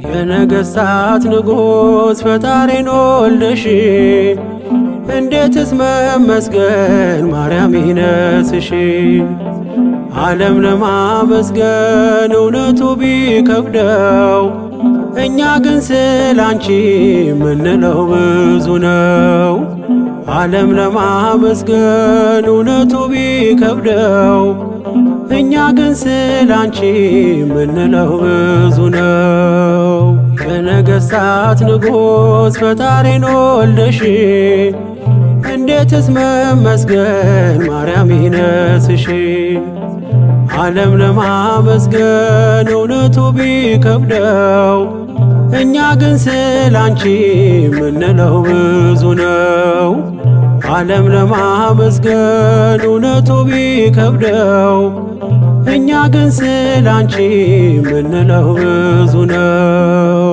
የነገሥታት ንጉሥ ፈጣሪን ወልደሽ እንዴትስ መመስገን ማርያም ይነስሽ። ዓለም ለማመስገን እውነቱ ቢከብደው እኛ ግን ስላንቺ ምንለው ብዙ ነው። ዓለም ለማመስገን እውነቱ ቢከብደው እኛ ግን ስላንቺ ምንለው ብዙ ነው። የነገሥታት ንጉሥ ፈጣሪን ወልደሽ እንዴትስ መመስገን ማርያም ይነስሽ። ዓለም ለማመስገን እውነቱ ቢከብደው እኛ ግን ስላንቺ ምንለው ብዙ ነው። ዓለም ለማመስገን እውነቱ ቢከብደው እኛ ግን ስላንቺ ምንለው ብዙ ነው።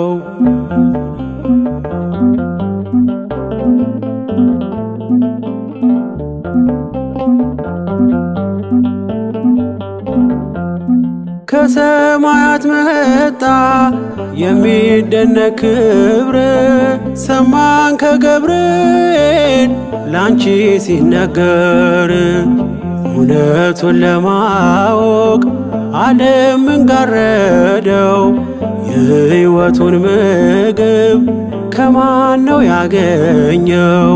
ከሰማያት መጣ የሚደነቅ ክብር ሰማን ከገብርኤል ላንቺ ሲነገር እውነቱን ለማወቅ ዓለም እንጋረደው የሕይወቱን ምግብ ከማን ነው ያገኘው?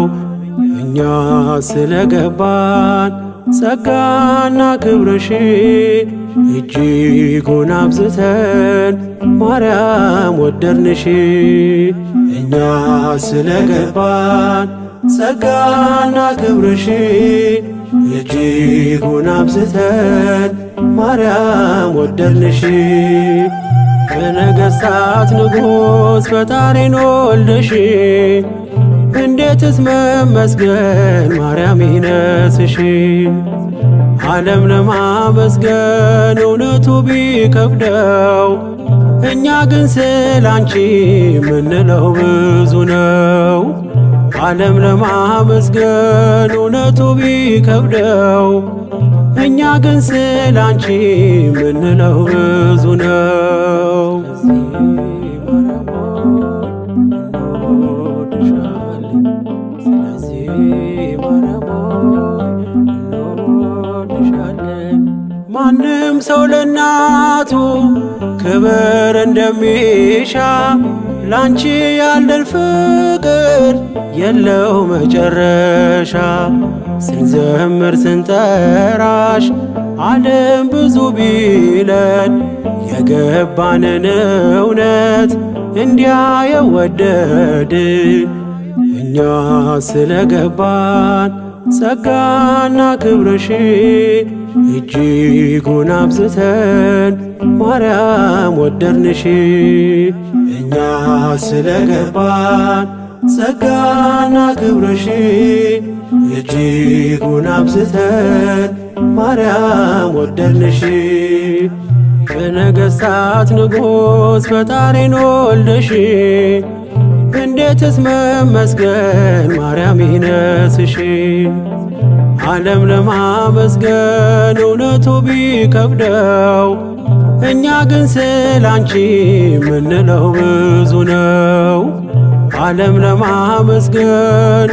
እኛ ስለገባን ጸጋና ክብርሽ እጅጉን አብዝተን ማርያም ወደድንሽ። እኛ ስለገባን ጸጋና ክብርሽ እጅጉን አብዝተን ማርያም ወደድንሽ። የነገሥታት ንጉሥ ፈጣሪን ወልደሽ እንዴትስ መመስገን ማርያም ይነስሽ። ዓለም ለማመስገን እውነቱ ቢከብደው እኛ ግን ስላንቺ ምንለው ብዙ ነው። ዓለም ለማመስገን እውነቱ ቢከብደው እኛ ግን ስላንቺ ምንለው ብዙ ነው። ማንም ሰው ለእናቱ ክብር እንደሚሻ ላንቺ ያለን ፍቅር የለው መጨረሻ። ስንዘምር ስንጠራሽ ዓለም ብዙ ቢለን የገባንን እውነት እንዲያ የወደድን እኛ ስለገባን ጸጋና ክብርሽ እጅጉን አብዝተን ማርያም ወደድንሽ። እኛ ስለገባን ጸጋና ክብርሽ እጅጉን አብዝተን ማርያም ወደድንሽ። የነገሥታት ንጉሥ ፈጣሪን ወልደሽ እንዴትስ መመስገን ማርያም ይነስሽ። ዓለም ለማመስገን እውነቱ ቢከብደው እኛ ግን ስላንቺ ምንለው ብዙ ነው። ዓለም ለማመስገን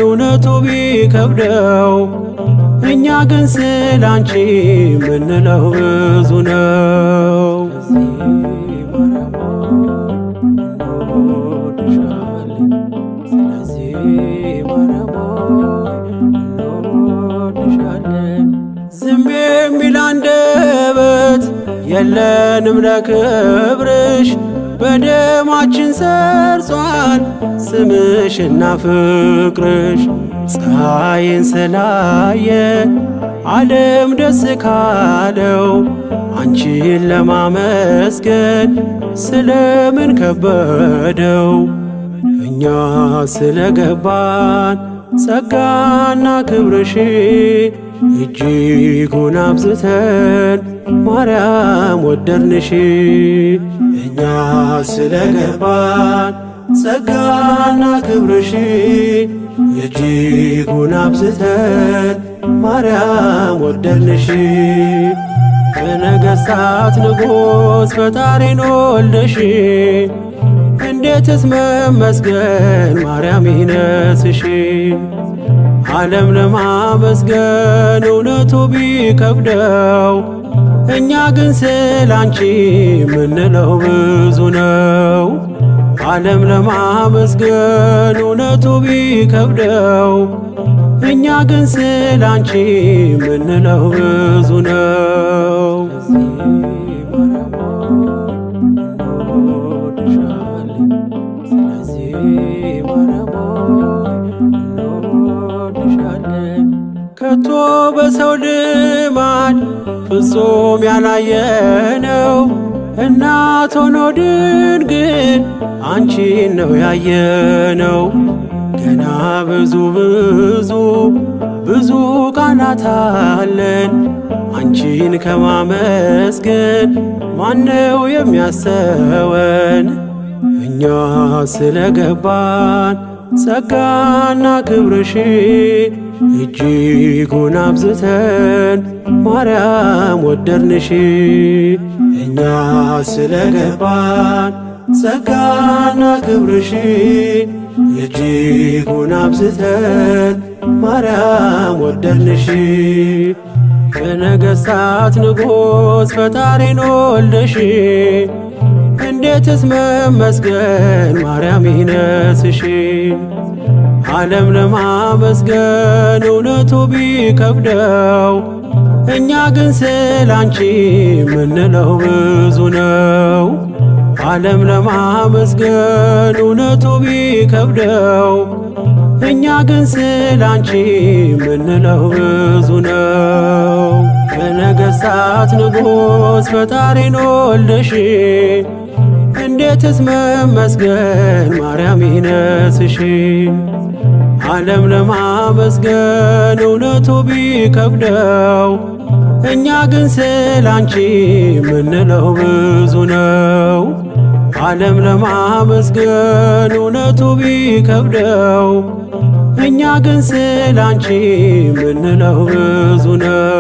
እውነቱ ቢከብደው እኛ ግን ስላንቺ ምንለው ብዙ ነው። ዝም የሚል አንደበት የለንም ለክብርሽ በደማችን ሰርጿል ስምሽና ፍቅርሽ። ፀሐይን ስላየ ዓለም ደስ ካለው አንቺን ለማመስገን ስለምን ከበደው? እኛ ስለገባን ጸጋና ክብርሽ እጅጉን አብዝተን ማርያም ወደድንሽ። እኛ ስለገባን ጸጋና ክብርሽ እጅጉን አብዝተን ማርያም ወደድንሽ። በነገሥታት ንጉሥ ፈጣሪን ወልደሽ እንዴትስ መመስገን ማርያም ይነስሽ። ዓለም ለማመስገን እውነቱ ቢከብደው እኛ ግን ስላንቺ ምንለው ብዙ ነው። ዓለም ለማመስገን እውነቱ ቢከብደው እኛ ግን ስላንቺ ምንለው ብዙ ነው። ስለዚህ ማርያም እንወድሻለን። ከቶ በሰው ልማድ ፍጹም ያላየነው እናት ሆኖ ድንግል አንቺን ነው ያየነው። ገና ብዙ ብዙ ብዙ ቃላት አለን አንቺን ከማመስገን ማነው የሚያሰወን? እኛ ስለገባን ጸጋና ክብርሽ እጅጉን አብዝተን ማርያም ወደድንሽ። እኛ ስለገባን ጸጋና ክብርሽ እጅጉን አብዝተን ማርያም ወደድንሽ። በነገሥታት ንጉሥ ፈጣሪን ወልደሽ እንዴትስ መመስገን ማርያም ይነስሽ። ዓለም ለማመስገን እውነቱ ቢከብደው እኛ ግን ስላንቺ ምንለው ብዙ ነው። ዓለም ለማመስገን እውነቱ ቢከብደው እኛ ግን ስላንቺ ምንለው ብዙ ነው። በነገሥታት ንጉሥ ፈጣሪን ወልደሽ እንዴትስ መመስገን ማርያም ይነስሽ። ዓለም ለማመስገን እውነቱ ቢከብደው እኛ ግን ስላንቺ ምንለው ብዙ ነው። ዓለም ለማመስገን እውነቱ ቢከብደው እኛ ግን ስላንቺ ምንለው ብዙ ነው።